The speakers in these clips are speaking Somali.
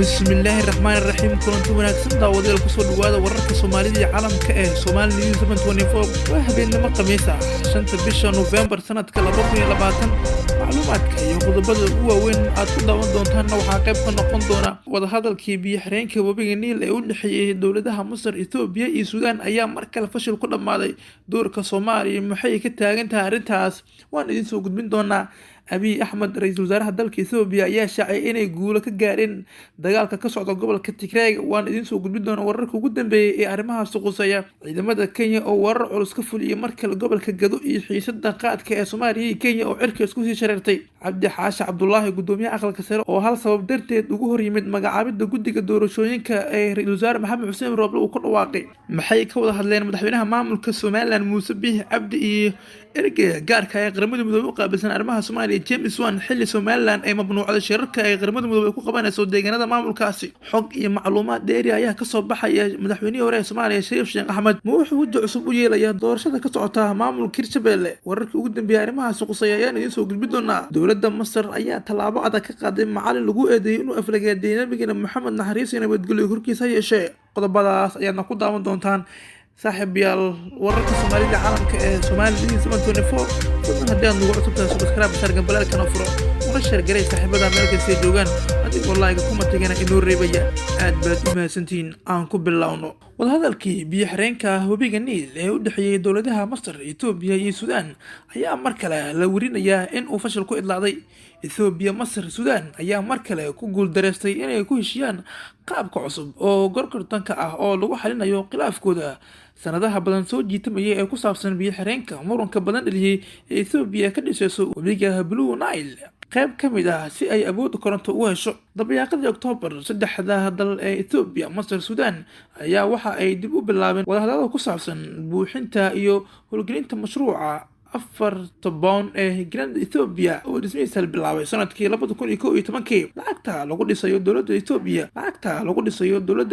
Bismillaahi raxmaani raxiim. Kulanti wanaagsan, daawadayaal. Kusoo dhawaada wararka Soomaalida iyo caalamka ee Somali News 24. Waa habeenimo Khamiis ah, 5-ta bisha Nofembar sanadka 2020. Macluumaadka iyo qodobada ugu waaweyn aad ku daawan doontaanna waxaa qayb ka noqon doona: wadahadalkii biyo xireenka webiga Niil ee u dhexeeyey dowladaha Masar, Etoobiya iyo Suudaan ayaa mar kale fashil ku dhammaaday. Doorka Soomaaliya maxay ka taagan tahay arrintaas? Waan idiin soo gudbin doonaa. Abiy Axmed, ra-iisul wasaaraha dalka Etoobiya, ayaa shaacay inay guulo ka gaareen dagaalka ka socda gobolka Tigreeg. Waan idiin soo gudbin doonaa wararka ugu dambeeyay ee arrimahaasi quseeya. Ciidamada Kenya oo warar culus ka fuliyay mar kale gobolka Gado, iyo xiisada qaadka ee Soomaaliya iyo Kenya oo cirka isku sii shareertay. Cabdi Xaashi Cabdulaahi, gudoomiyaha aqalka sare, oo hal sabab darteed ugu horyimid magacaabida guddiga doorashooyinka ee ra-iisul wasaare Maxamed Xuseen Rooble uu ku dhawaaqay. Maxay ka wada hadleen madaxweynaha maamulka Somaliland Muuse Biix Cabdi iyo ergeyga gaarka ee Qaramada Midoobey u qaabilsan arrimaha Soomaaliya, James Swan, xilli Somaliland ay mamnuucday shirarka ay Qaramada Midoobey ku qabanayso deegaanada maamulkaasi? Xog iyo macluumaad dheeri ayaa kasoo baxaya. Madaxweynihii hore ee Soomaaliya Shariif Sheekh Axmed ma wuxuu weji cusub u yeelayaa doorashada ka socota maamulka Hirshabelle? Wararkii ugu dambeeyay arrimahaasi quseeya ayaan idiin soo gudbin doonaa. Dowladda Masar ayaa tallaabo adag ka qaaday macalin lagu eedeeyay inuu aflagaadeeyay nabigeena Maxamed, naxariis iyo nabadgelyo korkiisa ha yeeshee. Qodobadaas ayaadna ku daawan doontaan, saaxiibayaal, wararka Soomaalida caalamka ee Somali News 24. Fadlan, haddii aad nagu cusub tahay, subscribe saar, gambaleelkana furo, una share garay saaxiibada meel kastay joogaan, adigoo like-ga comment-igana inoo reebaya. Aad baad u mahadsantihiin. Aan ku bilowno. Wadahadalkii biyo xireenka webiga Niil ee u dhexeeyey dowladaha Masar, Etoobiya iyo Suudaan ayaa mar kale la werinayaa in uu fashil ku idlaaday. Ethoobiya, Masar, Suudaan ayaa mar kale ku guuldareystay inay ku heshiiyaan qaabka cusub oo gorgortanka ah oo lagu xalinayo khilaafkooda sanadaha badan soo jiitamayay ee ku saabsan biyo xireenka muranka badan dhaliyey ee Ethoobiya ka dhisayso webiga Blue Nile qayb ka mid ah si ay awoodda koronto ugu hesho. Dabayaaqadii Oktoobar, saddexda dal ee Ethoobiya, Masar, Suudaan ayaa waxa ay dib u bilaabeen wadahadalada ku saabsan buuxinta iyo howlgelinta mashruuca 4 toban ee Grand Ethiopia oo dhismihiisa la bilaabay sanadkii 2011-kii. Lacagta lagu dhisayo dowladda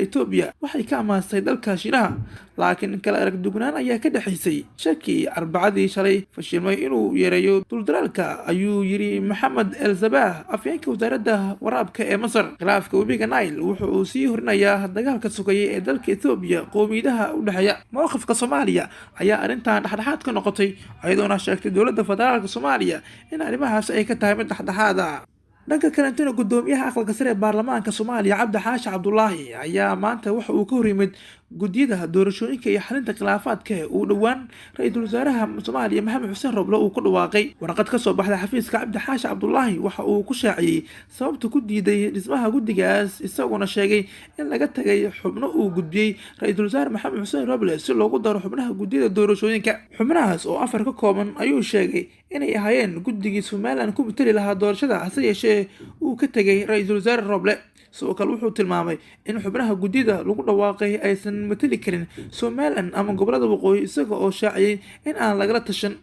Ethiopia waxay ka amaastay dalka Shiinaha, laakiin kala aragdugnaan ayaa ka dhexaysay. Shirkii Arbacadii shalay fashilmay inuu yareeyo duldalaalka, ayuu yiri Maxamed El Sabah, afhayeenka wasaaradda waraabka ee Masar. Khilaafka webiga Nile wuxa uu sii horinayaa dagaalka sugayay ee dalka Ethiopia qowmiyadaha u dhexeeya. Mowqifka Soomaaliya ayaa arrintan dhexdhexaad ka noqotay, iyadoona sheegtay dowladda federaalka Soomaaliya in arrimahaas ay ka tahay mid dhexdhexaad ah. Dhanka kalentana, gudoomiyaha aqalka sare ee baarlamaanka Soomaaliya Cabdi Xaashi Cabdulaahi ayaa maanta waxa uu ka horyimid guddiyada doorashooyinka iyo xalinta khilaafaadka uu dhowaan ra-iisul wasaaraha Soomaaliya Maxamed Xuseen Roble uu ku dhawaaqay. Warqad kasoo baxday xafiiska Cabdi Xaashi Cabdulaahi waxa uu ku shaaciyey sababta ku diiday dhismaha guddigaas, isagoona sheegay in laga tagay xubno uu gudbiyey ra-iisul wasaare Maxamed Xuseen Roble si loogu daro xubnaha guddiyada doorashooyinka. Xubnahaas oo afar ka kooban ayuu sheegay inay ahaayeen guddigii Somaliland ku matali lahaa doorashada, hase yeeshee uu ka tegay ra-iisul wasaare Roble. Sidoo kale wuxuu tilmaamay in xubnaha guddida lagu dhawaaqay aysan matali karin Somaliland ama gobolada waqooyi, isaga oo shaaciyey in aan lagala tashan.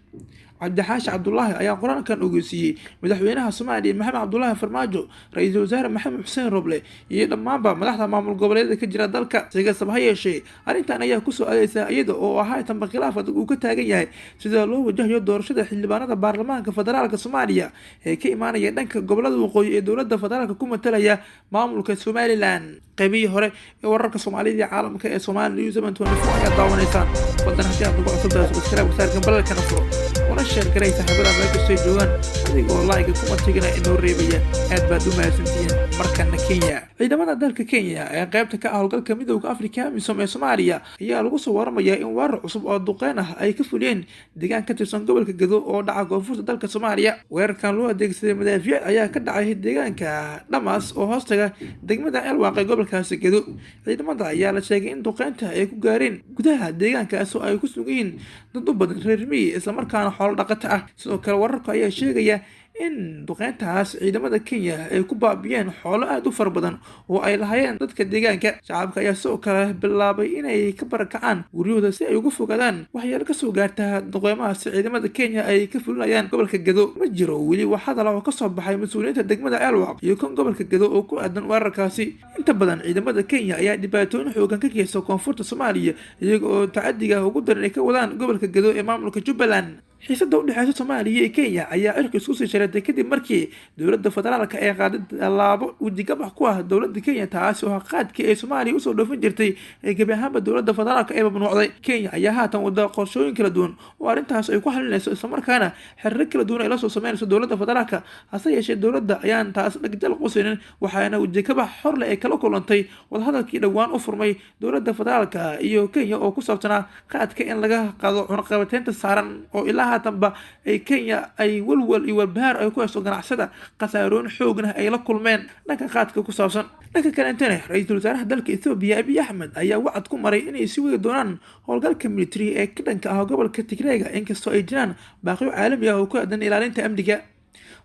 Cabdixaashi Cabdulaahi ayaa qoraalkan ogeysiiyey madaxweynaha Soomaaliya Maxamed Cabdulaahi Farmaajo, ra-iisul wasaare Maxamed Xuseen Roble iyo dhammaanba madaxda maamul goboleedyada ka jira dalka. Si kastaba ha yeeshee, arrintan ayaa kusoo aadeysa iyada oo haatanba khilaaf adag uu ka taagan yahay sida loo wajahayo doorashada xildhibaanada baarlamaanka federaalka Soomaaliya ee ka imaanaya dhanka gobolada waqooyi ee dowladda federaalka ku matalaya maamulka Somaliland. Qaybihii hore ee wararka Soomaalida iyo caalamka ee Somali News 24 ayaa daawanaysaan. Fadlan, haddii aad nagu cusub tahay, subscribe saar, gambalalkana furo, una share garay saaxiibada meel kastay joogaan, adigoo like-ga comment-igana inoo reebaya. Aad baad u mahadsantihiin. Markana Kenya. Ciidamada dalka Kenya ee qaybta ka ah howlgalka Midowda Africa AMISOM ee Soomaaliya ayaa lagu soo waramayaa in weerar cusub oo duqeyn ah ay ka fuliyeen deegaan ka tirsan gobolka Gado oo dhaca koonfurta dalka Soomaaliya. Weerarkan loo adeegsaday madaafiic ayaa ka dhacay deegaanka Dhamas oo hoostaga degmada Ceelwaaq ee gobolkaasi Gado. Ciidamada ayaa la sheegay in duqeynta ay ku gaareen gudaha deegaankaas oo ay ku sugan yihiin dad u badan reer miyi, islamarkaana xoolo dhaqato ah. Sidoo kale wararku ayaa sheegaya in duqeyntaas ciidamada Kenya ay ku baabiyeen xoolo aada u fara badan oo ay lahaayeen dadka deegaanka. Shacabka ayaa sidoo kale bilaabay inay ka barakacaan guryahooda si ay uga fogaadaan waxyeelo kasoo gaarta duqeymahaasi ciidamada Kenya ay ka fulinayaan gobolka Gado. Ma jiro weli wax hadal oo kasoo baxay mas-uuliyiinta degmada Ceelwaaq iyo kan gobolka Gado oo ku aadan weerarkaasi. Inta badan ciidamada Kenya ayaa dhibaatooyin xoogan ka geysta koonfurta Soomaaliya, iyaga oo tacadiga ugu daran ay ka wadaan gobolka Gado ee maamulka Jubbaland. Xiisada u dhexeysa Soomaaliya iyo Kenya ayaa cirka isku sii shareetay kadib markii dowladda federaalka ay qaaday tallaabo wejigabax ku ah dowladda Kenya, taasi oo qaadkii ay Soomaaliya usoo dhoofin jirtay ee gebi ahaanba dowladda federaalka ay mamnuucday. Kenya ayaa haatan wada qorshooyin kala duwan oo arrintaas ay ku xalinayso, islamarkaana xiriiro kala duwan ay lasoo sameynayso dowladda federaalka. Hase yeeshee dowladda ayaan taas dhagjal qusinin, waxaana wejigabax xorle ay kala kulantay wadahadalkii dhowaan u furmay dowladda federaalka iyo Kenya oo ku saabsanaa qaadka in laga qaado cunaqabateynta saaran, oo ilaa haatanba ay Kenya ay walwal iyo walbahaar ay ku hayso ganacsada, khasaarooyin xoogna ay la kulmeen dhanka qaadka ku saabsan. Dhanka kaleentana, ra-iisul wasaaraha dalka Ethoobiya Abiy Axmed ayaa wacad ku maray inay sii wadi doonaan howlgalka military ee ka dhanka ah gobolka Tigreega, inkastoo ay jiraan baaqiyo caalami ah oo ku aadan ilaalinta amniga.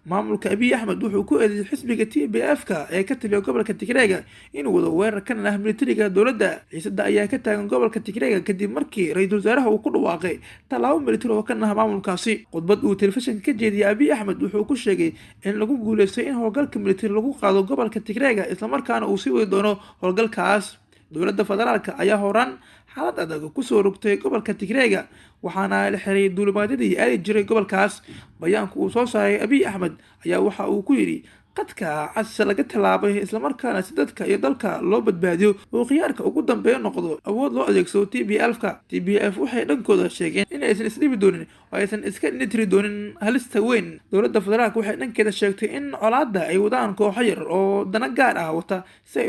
Maamulka Abiy Axmed wuxuu ku eedeeyay xisbiga TPLF ka ee ka taliya gobolka Tigreega inuu wado weerar ka dhan ah militariga dowladda. Xiisada ayaa ka taagan gobolka Tigreega kadib markii ra-iisul wasaaraha uu ku dhawaaqay tallaabo militari oo ka dhan ah maamulkaasi. Khudbad uu telefishinka ka jeediyay Abiy Axmed wuxuu ku sheegay in lagu guuleystay in howlgalka militari lagu qaado gobolka Tigreega, islamarkaana uu sii wadi doono howlgalkaas. Dowladda federaalka ayaa horaan xaalad adag kusoo rogtay gobolka Tigreega, waxaana la xiray duulimaadyadii aadi jiray gobolkaas. Bayaanku uu soo saaray Abiy Axmed ayaa waxa uu ku yidhi: "Qadka cas laga tallaabay, islamarkaana si dadka iyo dalka loo badbaadiyo uu khiyaarka ugu dambeeya noqdo awood loo adeegsado TPLF ka." TPLF waxay dhankooda sheegeen in aysan isdhibi doonin oo aysan iska nitri doonin halista weyn. Dowladda federaalka waxay dhankeeda sheegtay in colaadda ay wadaan kooxo yar oo dana gaar ah wata si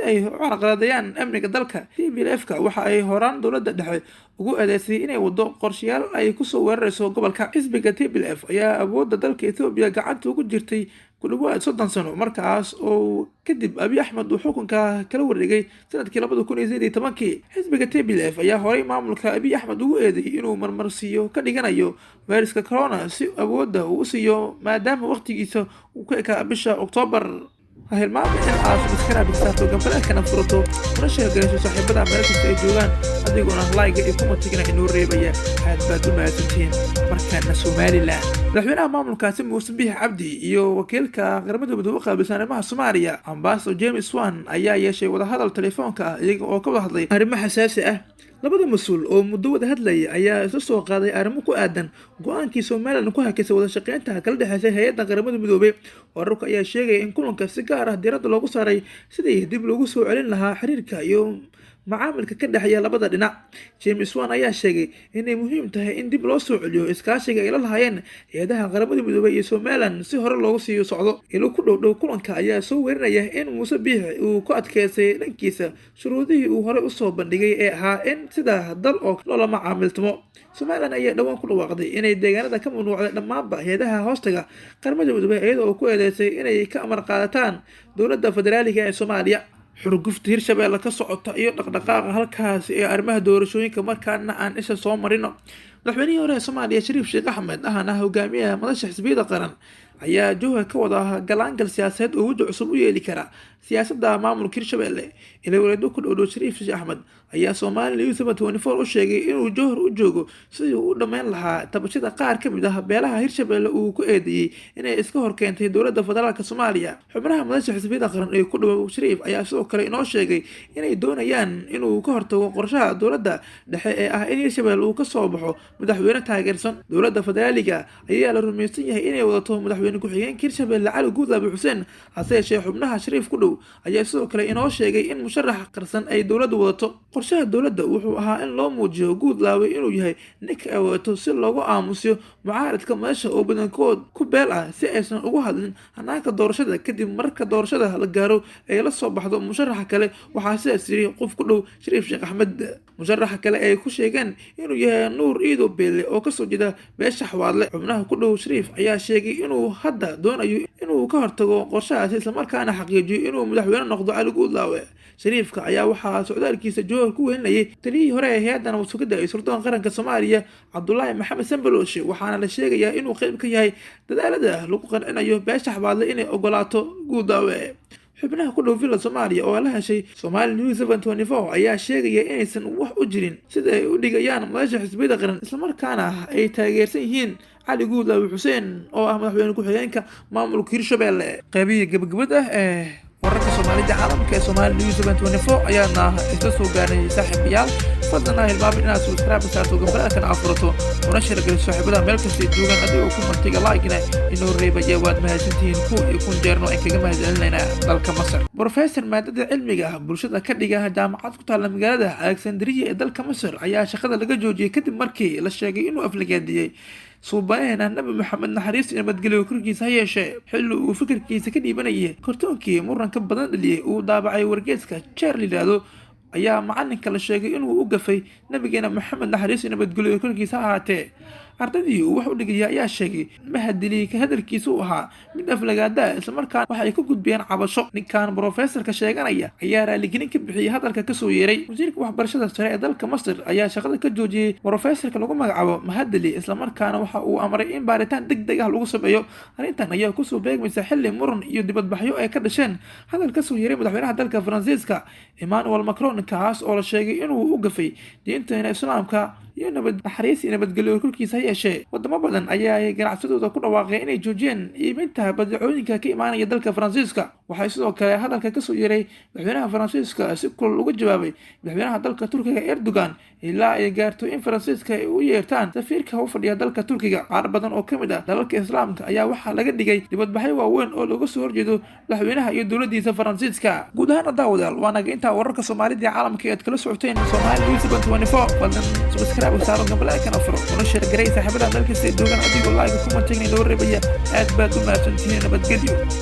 ay u carqaladeeyaan amniga dalka. TPLF ka waxa ay horaan dowladda dhexe ugu eedeysay inay wado qorshayaal ay kusoo weerarayso gobolka. Xisbiga TPLF ayaa awoodda dalka Ethoobiya gacanta ugu jirtay ku dhawaad 30 sano, markaas oo kadib Abiy Axmed uu xukunka kala wareegay sanadkii 2018-kii. Xisbiga TPLF ayaa horey maamulka Abiy Axmed ugu eedeeyay inuu marmarsiyo ka dhiganayo fayraska corona si awoodda uu u siiyo, maadaama waqtigiisa uu ku ekaa bisha Oktoobar. Ha hilmaami in aad subscribe saarto, gambaleelkana furato, una share garayso saaxiibada meel kasta ay joogaan, adiguna like iyo comment igana inoo reebaya. Aad baad u mahadsantihiin. Markaana Somaliland, madaxweynaha maamulkaasi Muuse Biix Cabdi iyo wakiilka Qaramada Midoobe u qaabilsan arrimaha Soomaaliya, Ambassador James Swan, ayaa yeeshay wadahadal telefoonka ah, iyaga oo ka wada hadlay arrimo xasaasi ah. Labada mas-uul oo muddo wada hadlayay ayaa isla soo qaaday arrimo ku aadan go-aankii Somaliland ku hakisay wada shaqeynta kala dhexeysay hay-adda Qaramada Midoobey. Wararka ayaa sheegaya in kulanka si gaar ah diiradda loogu saaray sidii dib loogu soo celin lahaa xiriirka iyo macaamilka ka dhexeeya labada dhinac. James Swan ayaa sheegay inay muhiim tahay in dib loo soo celiyo iskaashiga ay la lahaayeen hay-adaha Qaramada Midoobey iyo Somaliland si hore loogu sii socdo. Ilo ku dhow dhow kulanka ayaa soo werinaya in Muuse Biixi uu ku adkeystay dhankiisa shuruudihii uu horey usoo bandhigay ee ahaa in sida dal oo loola macaamiltamo. Somaliland ayaa dhowaan ku dhawaaqday inay deegaanada ka mamnuucday dhammaanba hay-adaha hoostaga Qaramada Midoobey, iyada oo ku eedeysay inay ka amar qaadataan dowladda federaaliga ee Soomaaliya. Xurgufta Hirshabeelle ka socota iyo dhaqdhaqaaqa halkaasi ee arrimaha doorashooyinka, markaana aan isha soo marino. Madaxweynihii hore ee Soomaaliya Shariif Sheekh Axmed, ahna hogaamiyaha Madasha Xisbiyada Qaran, ayaa Jowhar ka wada galaangal siyaasadeed oo weji cusub u yeeli kara siyaasadda maamulka Hirshabelle. Ila wareedo ku dhowdhow Shariif Sheekh Axmed ayaa Somali News 24 u sheegay inuu Jowhar u joogo sidii uu u dhammayn lahaa tabashada qaar ka mid ah beelaha Hirshabelle uu ku eedeeyey inay iska horkeentay dowladda federaalka Soomaaliya. Xubnaha Madasha Xisbiyada Qaran ee ku dhow Shariif ayaa sidoo kale inoo sheegay inay doonayaan inuu ka hortago qorshaha dowladda dhexe ee ah in Hirshabelle uu kasoo baxo madaxweyne taageersan dowladda federaaliga. Ayaa la rumaysan yahay inay wadato madaxweyne ku-xigeenka Hirshabelle Cali Guudlaabe Xuseen. Hase yeeshee xubnaha Shariif ku dhow ayaa sidoo kale inoo sheegay in musharax qarsan ay dowladdu wadato. Qorshaha dowladda wuxuu ahaa in loo muujiyo Guudlaabe inuu yahay ninka ay wadato, si loogu aamusiyo mucaaradka madasha oo badankood ku beel ah, si aysan ugu hadlin hanaanka doorashada, kadib marka doorashada la gaaro ay la soo baxdo musharaxa kale, waxaa sidaas yiri qof ku dhow Shariif Sheekh Axmed. Musharaxa kale ay ku sheegeen inuu yahay Nuur Iido Beelle oo kasoo jeeda beesha Xawaadle. Xubnaha ku dhow Shariif ayaa sheegay inuu hadda doonayo inuu ka hortago qorshahaasi, islamarkaana xaqiijiyo inuu madaxweyne noqdo Cali Guudlaawe. Shariifka ayaa waxaa socdaalkiisa Jowhar ku welinayay taliyihii hore ee hay-adda nabad sugidda iyo sirdoon qaranka Soomaaliya, Cabdulaahi Maxamed Sambaloshe, waxaana la sheegayaa inuu qeyb ka yahay dadaalada lagu qancinayo beesha Xawaadle inay ogolaato Guudlaawe. Xubnaha ku dhow Villa Soomaaliya oo la heshay Somali News 24 ayaa sheegaya inaysan wax u jirin sida ay u dhigayaan Madasha Xisbiyada Qaran, islamarkaana ay taageersan yihiin Cali Guudlaawe Xuseen oo ah madaxweyne ku-xigeenka maamulka Hirshabelle. Qeybihii gabagabada ah ee wararka. Soomaalida caalamka ee Somali News 24 ayaana isla soo gaarnay. Saaxiibayaal, fadlan ha hilmaamin inaad subscribe saarto, gambalaalkana afurato, una share-geliso saaxiibada meel kastay joogaan, adigoo ku martiga like-na inoo reebaya. Waad mahadsantihiin ku iyo kun jeerno aan kaga mahadcelinaynaa. Dalka Masar, professor maadada cilmiga bulshada ka dhiga jaamacad ku taalla magaalada Alexandria ee dalka Masar ayaa shaqada laga joojiyey kadib markii la sheegay inuu aflagaadiyey suubaneena Nabi Maxamed, naxariis iyo nabadgelyo korkiisa ha yeeshee, xilli uu fikirkiisa ka dhiibanayay kartoonkii muranka badan dhaliyey uu daabacay wargeeska Jeer layidhaahdo. Ayaa macalinka la sheegay inuu u gafay nabigeena Maxamed, naxariis iyo nabadgelyo korkiisa ha ahaatee. Ardaydii uu wax u dhigaya ayaa sheegay Mahadili ka hadalkiisa uu ahaa mid aflagaada, islamarkaana waxay ka gudbiyeen cabasho. Ninkan brofesorka sheeganaya ayaa raaligelin ka bixiyey hadalka kasoo yeeray. Wasiirka waxbarashada sare ee dalka Masar ayaa shaqada ka joojiyey brofesorka lagu magacaabo Mahadali, islamarkaana waxa uu amray in baaritaan deg deg ah lagu sameeyo. Arrintan ayaa kusoo beegmaysa xilli muran iyo dibadbaxyo ay ka dhasheen hadal kasoo yeeray madaxweynaha dalka Faransiiska Emmanuel Macron, kaas oo la sheegay inuu u gafay diinteena Islaamka iyo nabad naxariis iyo nabadgelyo korkiisa ha yeeshee. Wadamo badan ayaa ganacsadooda ku dhawaaqay inay joojiyeen iibinta badeecooyinka ka imaanaya dalka Faransiiska. Waxay sidoo kale hadalka kasoo yeeray madaxweynaha Faransiiska si kulul uga jawaabay madaxweynaha dalka Turkiga Erdogan, ilaa ay gaarto in Faransiiska ay u yeertaan safiirka u fadhiya dalka Turkiga. Qaar badan oo kamid ah dalalka Islaamka ayaa waxaa laga dhigay dibadbaxyo waaweyn oo looga soo horjeedo madaxweynaha iyo dowladiisa Faransiiska. Guud ahaan, daawadayaal, waa naga intaa wararka Soomaalida iyo caalamka ee aad kala socoteen Somali News 24. Fadlan subscribe saaro, gambalaalkana furo, una share-garay saaxiibada meel kasta ay joogaan, adigoo like kuma tagna inoo reebaya. Aad baad u mahadsantihiin, nabadgelyo.